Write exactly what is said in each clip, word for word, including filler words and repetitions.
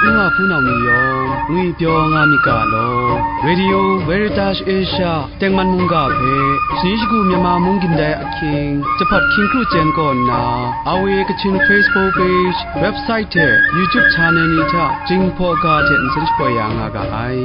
N nga hpunau ni yawng ngwipyaw nga myit ga law, Radio Veritas Asia tengman mungga hpe, shani shagu Myanmar mung gindai ahkying, jahpat hkying kru chyen kaw nna, R V A Kachin Facebook page, website hte YouTube channel ni hta Jinghpaw ga hte nsen shapoi ya nga ga ai.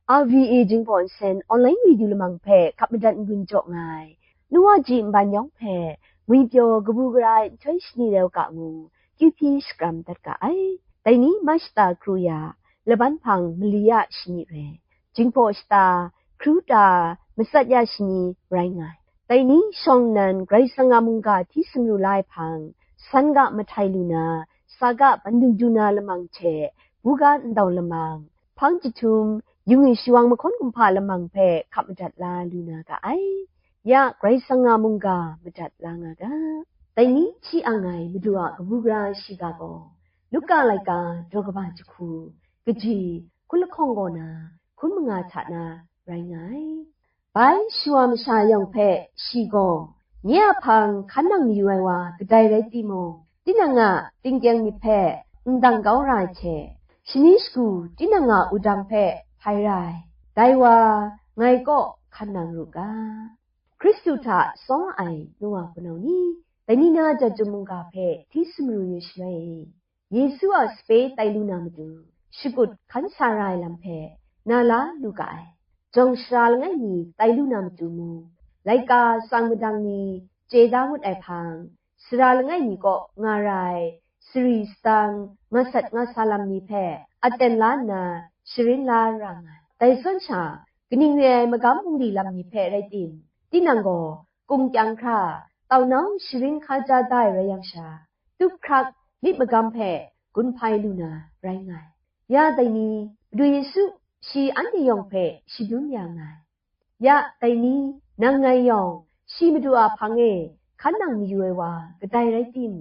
R V A Jinghpaw Nsen online radio lamang hpe hkap madat n-gun jaw nga ai. Nu wa ji nban yawng hpe, ngwipyaw kabu gara ai nhtoi shani rau ga ngu, Q P shakram dat ga ai. Dai ni ma shata kru ya, laban hpang mali ya shani rai, Jinghpaw shata kru ta matsat ya shani rai nga ai. Dai ni shawng nnan Karai Kasang a mungga hti sumru la ai hpang, san ga mahtai lu na, sa ga bandum du na lamang hte, buga ndau lamang, hpang jahtum, yung i shawang mahkawn kumhpa lamang hpe hkap madat la lu na ga ai. Ya Karai Kasang a mungga madat la nga ga. Dai ni hti ang ai Madu a kabu gara shiga gaw, Luka laika daw kaba jahku, kaji hkun lahkawng kaw na hkun manga hta na rai nga ai. Bai shawa masha yawng hpe shi gaw, nye a hpang hkan nang mayu ai wa kadai rai timung, tinang a tingkyeng myit hpe n dang kau ra ai hte, shani shagu tinang a wudang hpe hpai ra ai, dai wa ngai kaw hkan nang ru ga. Hkristu hta tsawm ai nu wa hpunau ni, dai ni na jat jum mungga hpe hti sumru yu shaloi e, Yesu a sape tai lu na matu, shakut hkan sa ra ai lam hpe na la lu ga ai. Jawng sara langai mi tai lu na matu mung, laika tsang madang ni chye da ngut ai hpang, sara langai mi kaw nga ra ai sari sadang, nga sat nga sa lam ni hpe aten la nna sharin la ra nga ai. Dai zawn sha, kaning re ai magam bungli lam ni hpe rai tim, tinang gaw kung kyang hkra, tau nau sharin hkaja da ai rai yang sha, tup hkrak myit magam hpe gun hpai lu na rai nga ai. Ya dai ni, Madu Yesu shi anhte yawng hpe shadum ya nga ai. Ya dai ni, nang ngai yawng, shi Madu a hpang e hkan nang mayu ai wa kadai rai tim,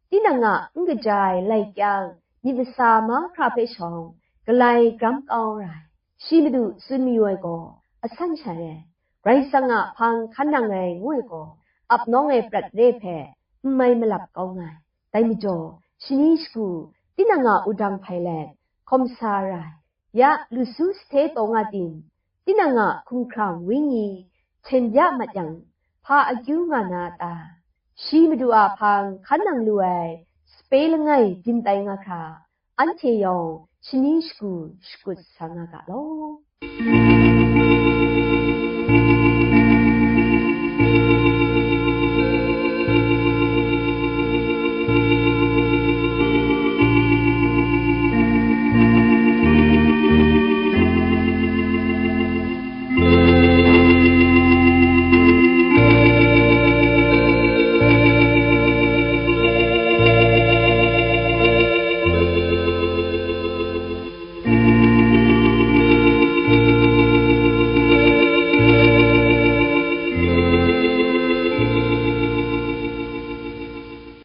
tinang a n kaja ai lai kyang, myit masa mahkra hpe shawng, galai gram kau ra ai. Shi Madu tsun mayu ai gaw, asan sha re, Karai Kasang a hpang hkan nang ai ngu ai gaw, ap nawng ai prat re hpe n mai malap kau nga ai. Dai majaw, shani shagu, tinang a wudang hpai let, hkawm sa ra ai. Ya lusu sahte taw nga tim, tinang a hkumhkrang wenyi hten bya mat yang, hpa akyu nga na a ta? Shi Madu a hpang hkan nang lu ai sape langai byin tai nga hkra, anhte yawng shani shagu shakut sa nga ga law.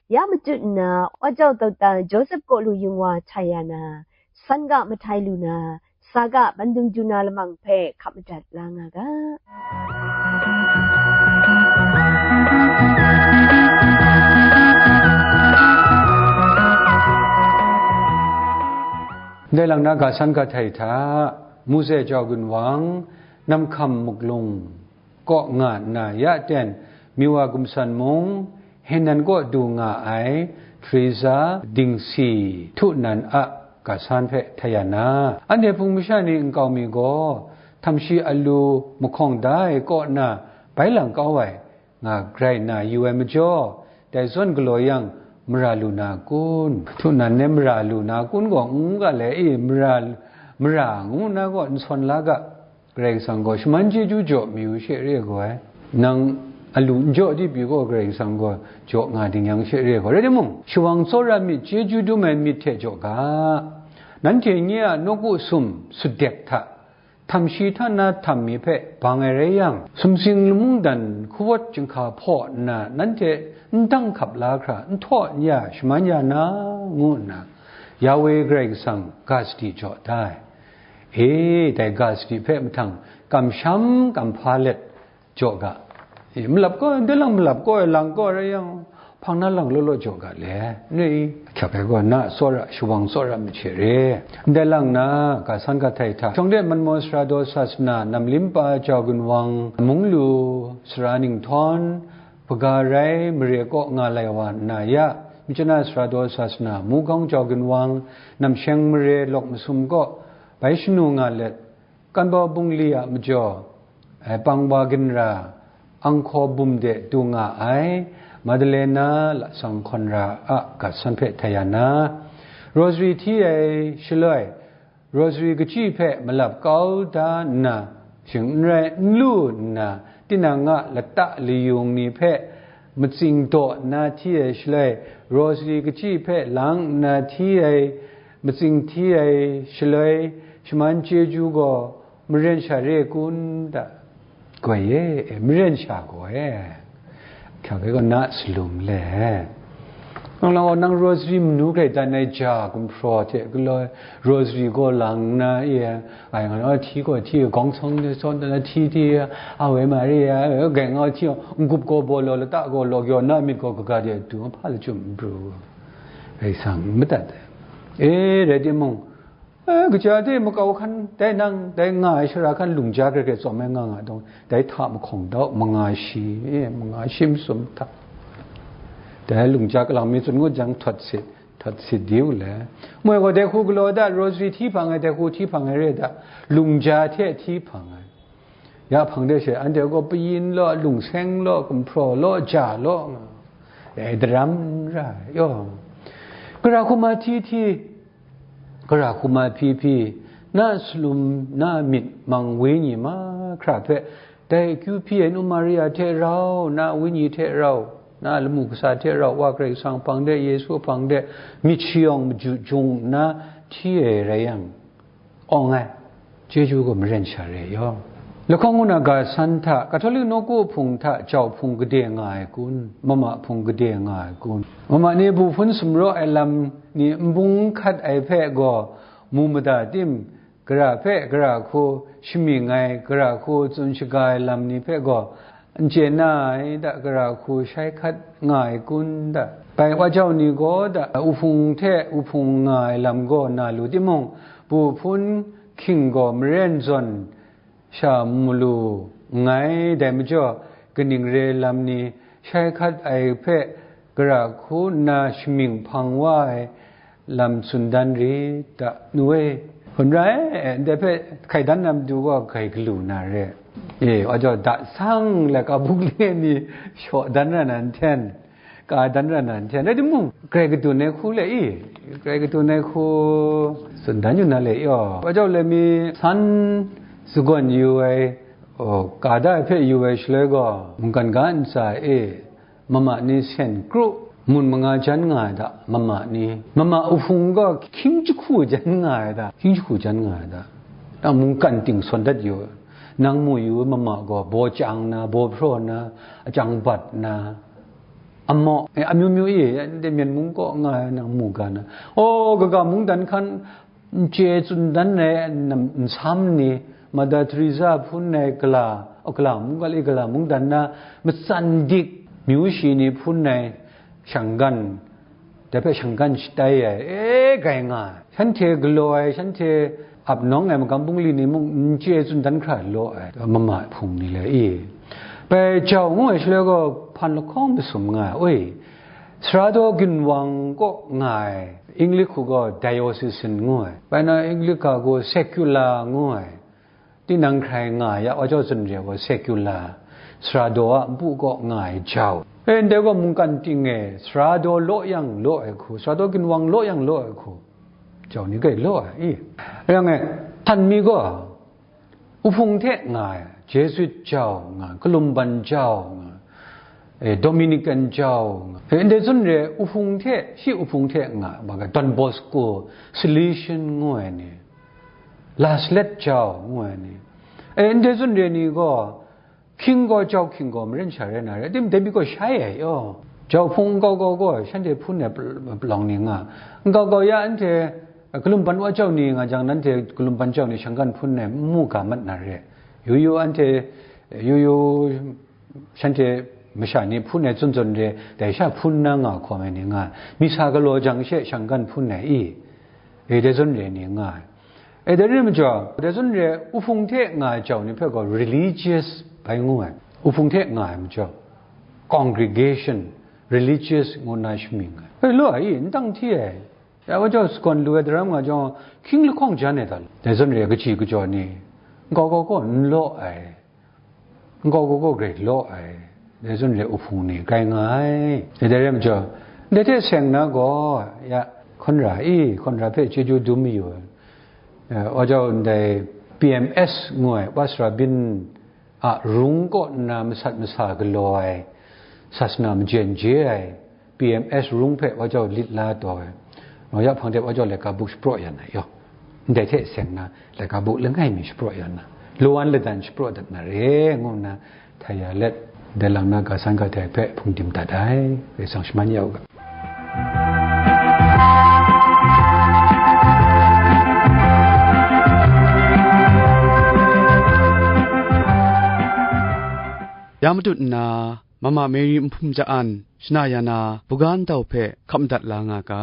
Ya matut nna, Wa Jau Dautan Joseph kaw lu yung wa htai ya na, san ga mahtai lu na, sa ga bandum du na lamang hpe hkap madat la nga ga. Ndai lang na ga san ga htai hta, Mose Jau Gunwang, Namhkam Muklung kaw nga nna, ya ten, Miwa Gumsan mung, Henan kaw du nga ai Teresa Dingsi Htunan a ga san hpe htai ya na, anhte Hpung masha ni nkau mi gaw, htam shi alu mahkawng da ai kaw na bai lang kau ai nga grai na yu ai majaw, dai zawn galaw yang, mara lu na kun? Htunan e mara lu na kun gaw, n ga le i, mara, mara ngu na gaw n sawn la ga. Karai Kasang gaw shaman chyeju jaw mayu she re ai gaw ai. Nang alu n jaw di pyi gaw, Karai Kasang gaw jaw nga ding yang she re ai gaw. Rai timung, shawang tsawra myit, chyeju dum ai myit hte jaw ga. Nanhte nye a nawku sum sutdek hta, htam shi hta na htam mi hpe bang ai rai yang, sumsing mungdan hkawat chyinghka hpaw nna, nanhte n dang hkap la hkra, n htaw n ya, shaman ya na, ngu nna, Yawe Karai Kasang ga sadi jaw da ai. E, dai ga sadi hpe mahtang kamsham kamhpa let jaw ga. E, malap kaw, ndai lang malap kaw, lang kaw rai yang, hpang na lang law law jaw ga le. N rai i, ahkyak ai gaw, na tsawra, shawang tsawra machye re. Ndai lang na, ga san ga htai hta, shawng de manmaw sara daw sasana, namlim pa jau ginwang, munglu, sara ninghtawng, hpaga rai mare kaw nga lai wa nna ya, machana sara daw sasana, mungkawng jau ginwang, namsheng mare lawk masum kaw, bai shanu nga let, kanbau bungli a majaw, eh, pangwa ginra, anghkaw bum de du nga ai, Madalena lasang hkawn ra a gat san hpe htai ya na, rosary hti ai shaloi, rosary kachyi hpe malap kau da nna, shing n rai n lu nna, tinang a lata layung ni hpe matsing daw nna hti ai shaloi, rosary kachyi hpe lang nna hti ai, matsing hti ai shaloi, shaman chyeju gaw maren sha re kun da? Goi e, e, maren sha gaw e. Hkyak e gaw na salum le. Nang lang gaw, nang rosary manu grai dan ai ja gumhpraw hte galaw ai rosary gaw lang nna e, ai nga, oh, hti gaw hti, gawng sawng de sawng de na hti hti, Ave Maria, eh, gai nga hti, n-gup gaw baw law, lata gaw law, yaw na myit gaw kaga de du, hpa lachyum n pru. Rai sang, madat ai. E, rai timung, eh, kaja de makau hkan, dai nang, dai nga ai shara hkan lungja kre kre tsawm ai nga nga dawng, dai hta mahkawng dau, manga shi, eh, manga shi masum hta. Dai lungja kalang mi tsun ngut jang, htawt sit, htawt sit di u le. Moi gaw, dai hku galaw da, rosary hti hpang ai, dai hku hti hpang ai re da, lungja hte hti hpang ai. Ya hpang de she, anhte gaw payin law, lungseng law, gumhpraw law, ja law, nga ai daram n ra ai, yaw. Gara hku ma hti hti, gara hku ma hpyi hpyi, na salum, na myit mang wenyi mahkra hpe, dai akyu hpyi ai nu Maria hte rau, na wenyi hte rau, na lamu kasa hte rau, Wa Karai Kasang hpang de, Yesu hpang de, myit shayawng maju jung nna hti ai rai yang, awng ai, chyeju gaw maren sha re yaw. Lahkawng ngu na ga san hta, Katolik nawku hpung hta jau hpung gade nga ai kun, mama hpung gade nga ai kun, mama ni bu hpun sumraw ai lam ni nbung hkat ai hpe gaw mu mada tim, gara hpe gara hku shamying ai, gara hku tsun shaga ai lam ni hpe gaw n chye na ai da, gara hku shai hkat nga ai kun da? Bai wa jau ni gaw da, uhpung hte uhpung nga ai lam gaw na lu timung, bu hpun hking gaw maren zawn sha malu nngai, dai majaw kaning re lam ni shai hkat ai hpe gara hku nna shamying hpang wa ai lam tsun dan rit da, nu e. Hpun rai, ndai hpe hkai dan na matu gaw hkai galu na re. E, wa jau da sang le kabuk le ni shaw dan ra na nten, ka dan ra na nten, rai timung, grai kadun ai hku le i, grai kadun ai hku tsun dan yu na le yaw. Wa jau le mi san sagawn yu ai, o, ka da ai hpe yu ai shaloi gaw, mungkan ga ntsa e, mama ni sen kru, mun manga jan nga ai da, mama ni. Mama uhpung gaw hkying jahku jan nga ai da, hkying jahku jan nga ai da. Nang mungkan ting sawn dat yu, nang mu yu, mama gaw baw chyang na, baw hpraw na, achang bat na, amaw, eh, amyu myu e, ndai Myen mung kaw nga ai nang mu ga na. O, kaga mungdan hkan, n chye tsun dan ai n-, nsam ni, Mother Teresa hpun ai gala, o, gala mung, gala, gala mungdan na matsan dik myu shi ni hpun ai shanggan, dai hpe shanggan shatai ai, e, grai nga ai. Shanhte galaw ai, shanhte ap nawng ai magam bungli ni mung n chye tsun dan hkra law ai, mama hpung ni le i. Bai jau ngu ai shaloi gaw, hpan lahkawng masum nga ai, oi, sara daw ginwang kaw nga ai, English hku gaw diocesan ngu ai, bai na English ga gaw secular ngu ai, tinang hkrai nga ai ya, wa jau tsun re ai gaw secular, sara daw a npu kaw nga ai jau. E, ndai gaw mungkan ting e, sara daw law yang law ai hku, sara daw ginwang law yang law ai hku, jau ni grai law ai, i. Rai yang e, htan mi gaw, uhpung hte nga ai, Jesuit jau nga, kalumban jau nga, e, Dominican jau nga. E, ndai tsun re, uhpung hte, shi uhpung hte nga, ma ga, Don Bosco, Salesian ngu ai ni, Las Let jau ngu ai ni. E, ndai tsun re ni gaw, hkying gaw jau hkying gaw maren sha rai na re, tim dai mi gaw shai ai yaw. Jau hpung nkau kau gaw shanhte hpun ai palawng ni nga, nkau kau ya anhte, eh, kalum ban wa jau ni nga jang, nanhte kalum ban jau ni shangkan hpun ai n mu ga mat na re. Yu yu anhte, yu yu shanhte masha ni hpun ai tsun tsun re, dai sha hpun na nga hkawm ai ni nga, misa galaw jang she shangkan hpun ai i, e, dai zawn re ni nga ai. E, dai rai majaw, dai zawn re, uhpung hte nga ai jau ni hpe gaw religious bai ngu ai. Uhpung hte nga ai majaw, congregation, religious ngu na shamying ai. E, law ai, n dang hti ai. Ya, wa jau sagawn lu ai daram nga jawng, hkying lahkawng jan ai ta? Dai zawn re, kaji kajaw ni, nkau kau gaw n law ai. Nkau kau gaw grai law ai, dai zawn re uhpung ni grai nga ai. Dai rai majaw, ndai hte seng na gaw, ya, hkawn ra i, hkawn ra hpe chyeju dum mayu ai. Eh, wa jau ndai P M S ngu ai, Wasra Bin a rung kaw nna masat masa galaw ai, sasana majen je ai, P M S rung hpe wa jau lit la taw ai, nau ya hpang de wa jau laika buk shapraw ya na yaw, ndai hte seng na laika buk langai mi shapraw ya na, lawan ladan shapraw dat na re, ngu nna htai ya let, dai lang na ga san ga dai hpe hpung dim dat ai, Karai Kasang shaman ya u ga. Ya matut nna, Mama Mary Nhpum Ja An, shana ya na, buga ndau hpe hkap madat la nga ga.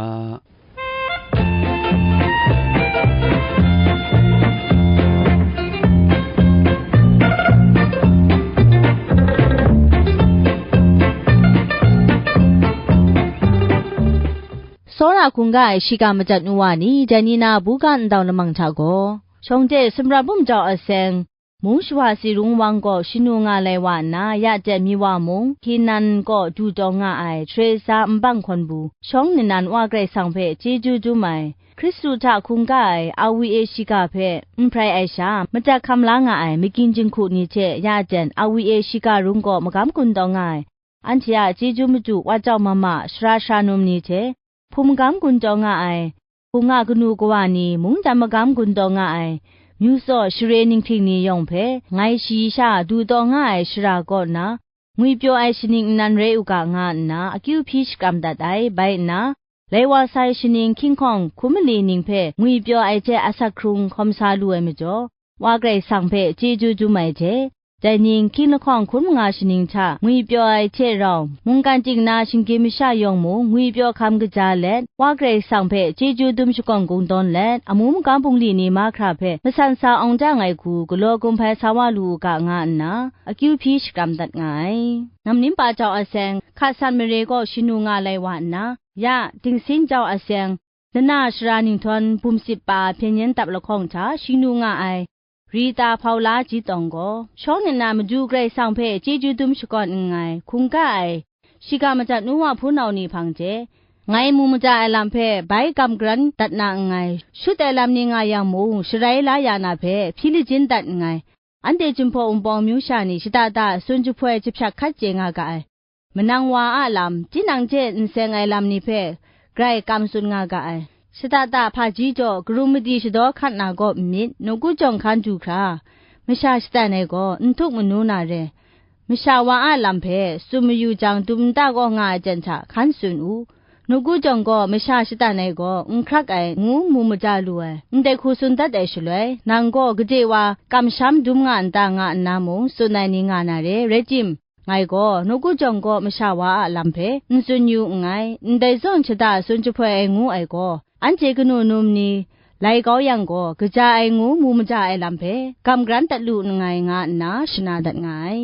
Tsawra hkungga ai shiga majat nu wa ni, dai ni na buga ndau lamang hta gaw, shawng de sumra bum jau aseng, mung shawa si rung wang gaw shanu nga lai wa nna, ya jan mi wa mung, Hkinan gaw du taw nga ai, Teresa nbang hkawn bu, shawng nnan Wa Karai Kasang hpe chyeju dum ai, Hkristu hta hkungga ai, A W A shiga hpe n prai ai sha, madat hkam la nga ai, magyin jinghku ni hte ya jan A W A shiga rung gaw magam gun taw nga ai, anhte a chyeju madu wa jau mama, sara sara num ni hte, hpung magam gun taw nga ai, hpung a kanu kawa ni, mungdan magam gun taw nga ai, myu tsaw share ninghting ni yawng hpe, ngai shayi sha du taw nga ai shara kaw na, ngwipyaw ai shaning nnan rai u ga, nga nna akyu hpyi shakram dat ai. Bai nna, lai wa sai shaning hkying hkawng hkum mali ning hpe ngwipyaw ai hte asak hkrung hkawm sa lu ai majaw, Wa Karai Kasang hpe chyeju dum ai hte, dai ning hkying lahkawng hkun manga shaning hta ngwipyaw ai hte rau, mungkan ting na shinggyim masha yawng mung ngwipyaw hkam kaja let, Wa Karai Kasang hpe chyeju dum shakawn kungdawn let, amu magam bungli ni mahkra hpe masan sa awng jang ai hku galaw gun hpai sa wa lu u ga, nga nna akyu hpyi shakram dat nga ai. Nam nim pa jau aseng, hkat san mare gaw shanu nga lai wa nna, ya, dingsin jau aseng, nana shara ninghtawng bum sip pa hpyen yen dap lahkawng hta shingnu nga ai Rita Hpaula Ji Tawng gaw, shawng nna Madu Karai Kasang hpe chyeju dum shakawn nngai, hkungga ai, shiga majat nu wa hpunau ni hpang hte, ngai mu maja ai lam hpe bai gam garan dat na nngai, shut ai lam ni nga yang mung, sharai la ya na hpe hpyi lajin dat nngai, anhte Jinghpaw Wunpawng myu sha ni shada da tsun jahpoi jahpyak hkat chye nga ga ai. Manang wa a lam, tinang hte n seng ai lam ni hpe grai kam tsun nga ga ai. Shada da hpaji jaw, karum madi shadaw hkat na gaw n myit, nawku jawng hkan du hkra, masha shatan ai gaw n htuk manu na re. Masha wa a lam hpe tsun mayu jang, dum nta gaw nga ai jan hta hkan tsun u. Nawku jawng gaw masha shatan ai gaw n hkrak ai, ngu mu maja lu ai. Ndai hku tsun dat ai shaloi, nang gaw gade wa kamsham dum nga n ta, nga nna mung tsun ai ni nga na re. Rai tim, ngai gaw nawku jawng gaw masha wa a lam hpe n tsun yu nngai, ndai zawn shada tsun jahpoi ai ngu ai gaw, anhte kanu num ni lai kau yang gaw, kaja ai ngu mu maja ai lam hpe gam garan dat lu nngai, nga nna shana dat nga ai.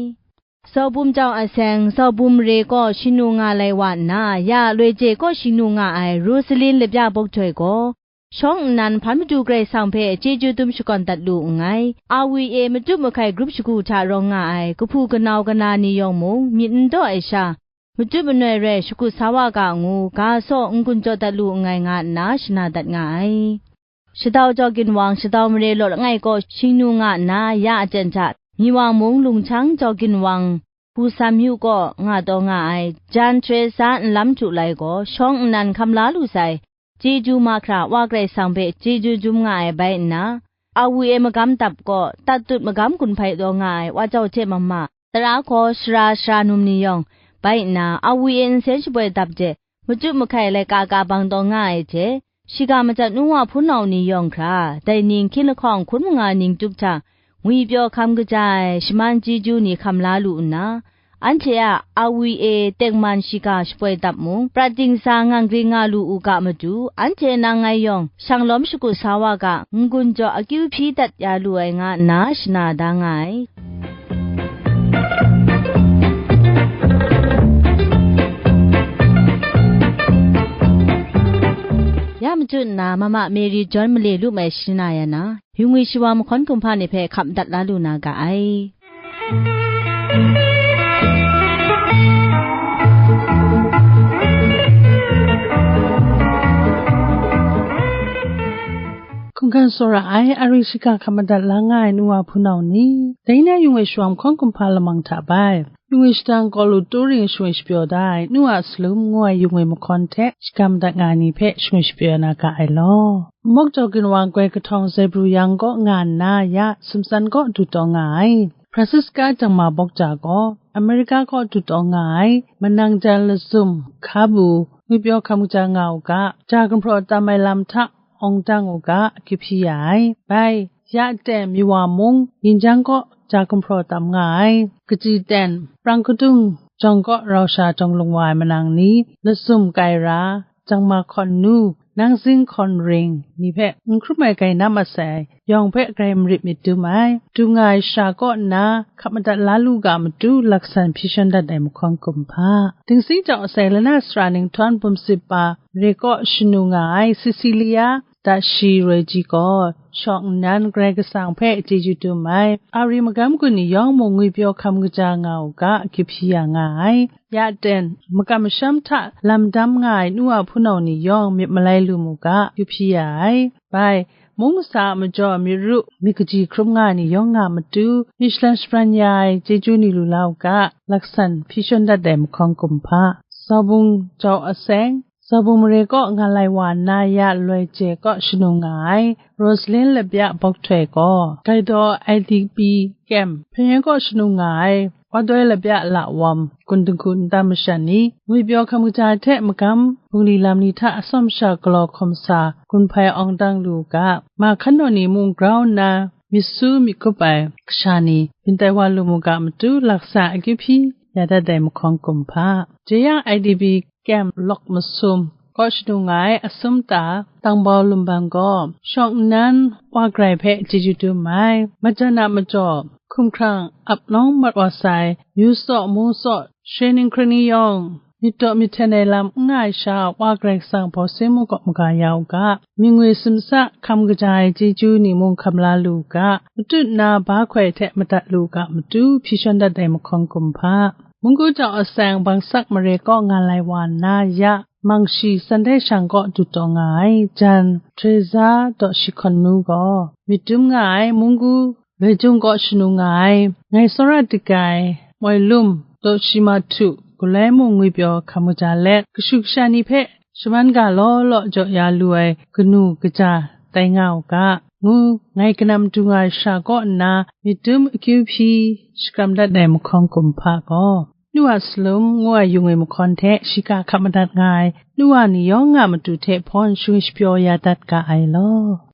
Zaw bum jau aseng, zaw bum re kaw shingnu nga lai wa nna, ya loi je kaw shingnu nga ai Rosalin Labya Bawk Htoi gaw, shawng nnan hpan Madu Karai Kasang hpe chyeju dum shakawn dat lu nngai. A W A matup mahkai grup shagu hta rawng nga ai kahpu kanau kana ni yawng mung myit n daw ai sha, matup manoi rai shakut sa wa ga ngu, ga saw n-gun jaw dat lu nngai, nga nna shana dat nga ai. Shadau Jaw Ginwang, Shadau Mare Law Langai kaw shingnu nga nna, ya aten hta, Myiwa mung Lungchang Jaw Ginwang, Hpu Sam Myu kaw nga taw nga ai, Jan Teresa nlam htu lai gaw, shawng nnan hkam la lu sai, chyeju mahkra Wa Karai Kasang hpe chyeju dum nga ai bai nna, A W A magam dap kaw, tat tut magam gun hpai taw nga ai Wa Jau hte mama, tara hkaw sara sara num ni yawng, Bai nna, A W A nsen shapoi dap hte machyu mahkai laika ka bang taw nga ai hte, shiga madat nu wa hpunau ni yawng hkra, dai ni hkyin lahkawng hkun manga ning tup hta, ngwipyaw hkam kaja ai shaman chyeju ni hkam la lu nna, anhte a A W A tengman shiga shapoi dap mung, prat dingsa ngang ring nga lu u ga matu, anhte nang ngai yawng, shanglawm shakut sa wa ga, n-gun jaw akyu hpyi dat ya lu ai nga nna shana da nga ai. Ya machyu nna, Mama Mary John Male lu mai shana ya na, yu ngwi shawa mahkawn kumhpa ni hpe hkap dat la lu na ga ai. Hkungkan tsawra ai, a ring shiga hkap madat la nga ai nu wa hpunau ni, dai na yu ngwi shawa mahkawn kumhpa lamang hta bai, yu ngwi shadang kaw lu tu ring shangwi shapyaw da ai, nu a salum ngu ai yu ngwi mahkawn hte shagam dat nga ai ni hpe shangwi shapyaw na ga ai law. Mawk Taw Ginwang Goi Kahtawng Zebru Yang kaw nga nna ya, Sumsan kaw du taw nga ai, Francisca Jangma Bawkja gaw, America kaw du taw nga ai, Manang Jan Lazum Hkabu, ngwipyaw hkam kaja nga u ga, ja gumhpraw tam ai lam hta, awng dang u ga, akyu hpyi ya ai. Bai, ya ten Miwa mung, Yinjang kaw ja gumhpraw tam nga ai, kaji ten, Prang Kadung jawng kaw rau sha jawng lung wa ai manang ni, Lazum Kaira, Jangma Hkawn Nu, Nangzing Hkawn Ring ni hpe n hkrum ai gainam masai yawng hpe grai marit myit dum ai, du nga ai shara kaw nna hkap madat la lu ga matu laksan hpyi shawn dat ai mahkawn kumhpa. Dingsing jau asai lana sara ninghtawng bum sip pa mare kaw shanu nga ai Cecilia Dashi Roi Ji gaw shawng nnan Karai Kasang hpe chyeju dum ai, a ri magam gun ni yawng mung ngwipyaw hkam kaja nga u ga, akyu hpyi ya nga ai. Ya ten, makam masham hta lam dam nga ai nu a hpunau ni yawng myit malai lu mu ga, akyu hpyi ya ai. Bai, mung masa a majaw myit ru myit kaji hkrum nga ai ni yawng nga matu, myit shalan shabran ya ai chyeju ni lu la u ga, laksan hpyi shawn dat ai mahkawn kumhpa. Zaubung jau aseng, Zaubung mare kaw nga lai wa nna ya loi je kaw shanu nga ai, Rosalyn Labya Bawk Htoi gaw, Gaidaw I D P Camp, Hpyen kaw shanu nga ai, Wa Doi Labya Lawam, Kun Dingku Nta Mashan ni, ngwipyaw hkam kaja hte magam, bungli lam ni hta atsawm sha galaw hkawm sa, gun hpai awng dang lu u ga, ma hkan naw ni mung grau nna, myit su myit gup ai kasha ni, byin tai wa lu mu ga matu, laksa akyu hpyi ya dat ai mahkawn kumhpa. Jeyang I D P Camp Lawk Masum kaw shanu nga ai asum ta, Tangbau Lumbang gaw, shawng nnan wa grai hpe chyeju dum ai, majan a majaw, hkumhkrang ap nawng mat wa sai, yu tsaw mung tsaw, shrening hkrani yawng, myit daw myit hten ai lam n nga ai sha, Wa Karai Kasang hpawse mu kaw maga ya u ga, myit ngwi simsa hkam kaja ai chyeju ni mung hkam la lu u ga, matut nna ba hkoi hte madat lu u ga matu, hpyi shawn dat ai mahkawn kumhpa. Munggu jau aseng bangsak mare kaw nga lai wa nna ya, Mangshi Sunday shang kaw du taw nga ai, jan Treza Daw Shi Hkawn Nu gaw, myit dum nga ai, Munggu Loi Jung kaw shanu nga ai, ngai tsawra digai, moi lum, daw shi ma htu, galoi mung ngwipyaw hkam kaja let, kashu kasha ni hpe shaman ga law law jaw ya lu ai kanu kaja tai nga u ga, ngu ngai kanam du nga ai shara kaw nna, myit dum akyu hpyi shakram dat ai mahkawn kumhpa gaw, nu a salum ngu ai yu ngwi mahkawn hte shiga hkap madat nga ai, nu wa ni yawng nga matu hte hpawn shangwi shapyaw ya dat ga ai law.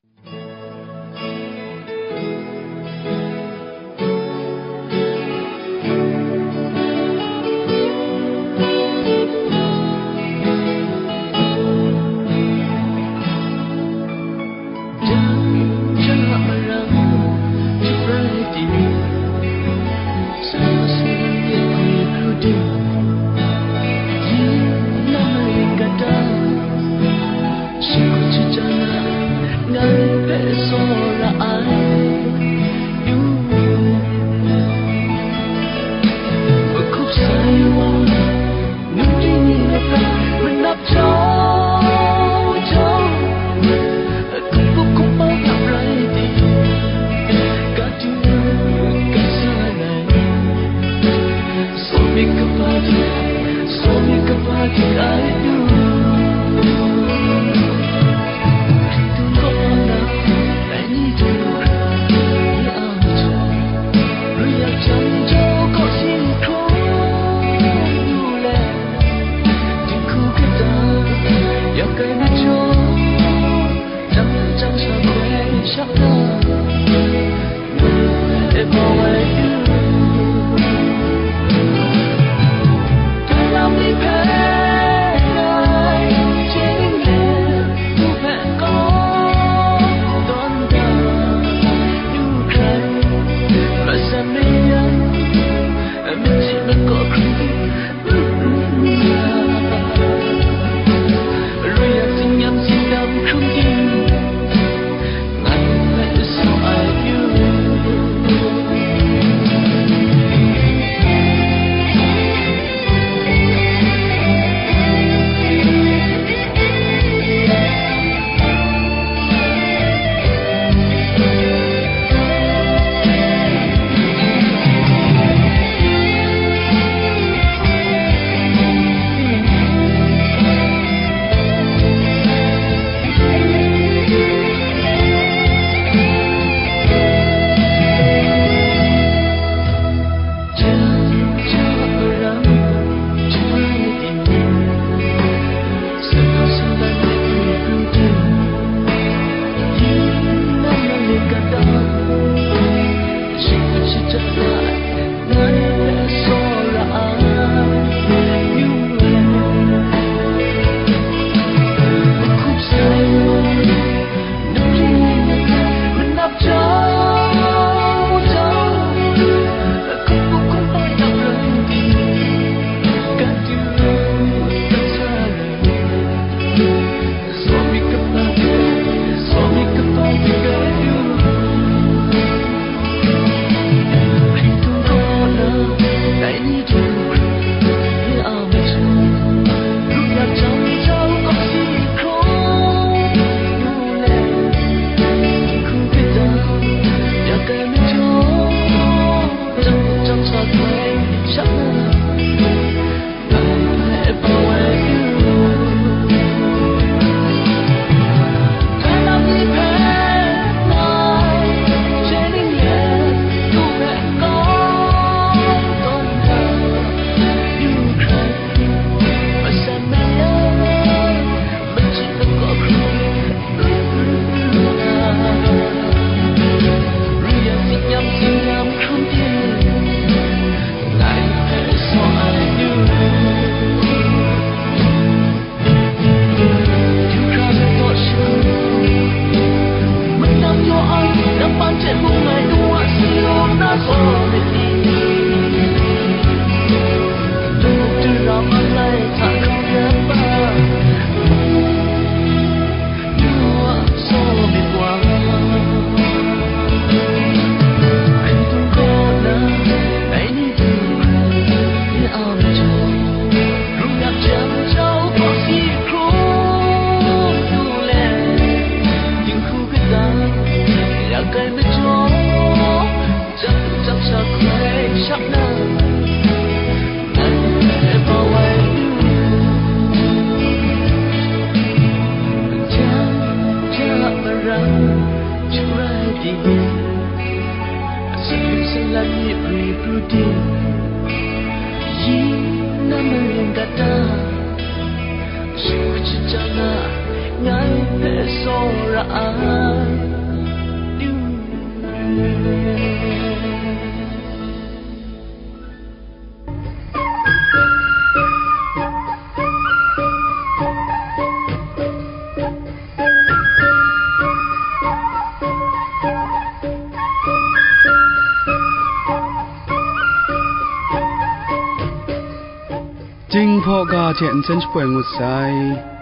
Jinghpaw ga hte nsen shapoi ngut sai.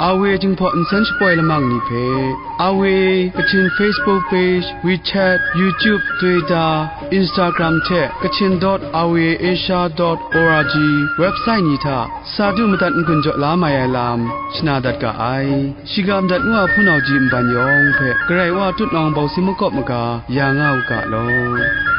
Awe Jinghpaw nsen shapoi lamang ni hpe, Awe Kachin Facebook page, WeChat, YouTube, Twitter, Instagram hte Kachin dot awe asia dot org website ni hta sa du madat n-gun jaw la mai ai lam shana dat ga ai. Shiga madat ngu a hpunau ji nban yawng hpe Karai Wa tutnawng bawsi makawp maga ya nga u ga law.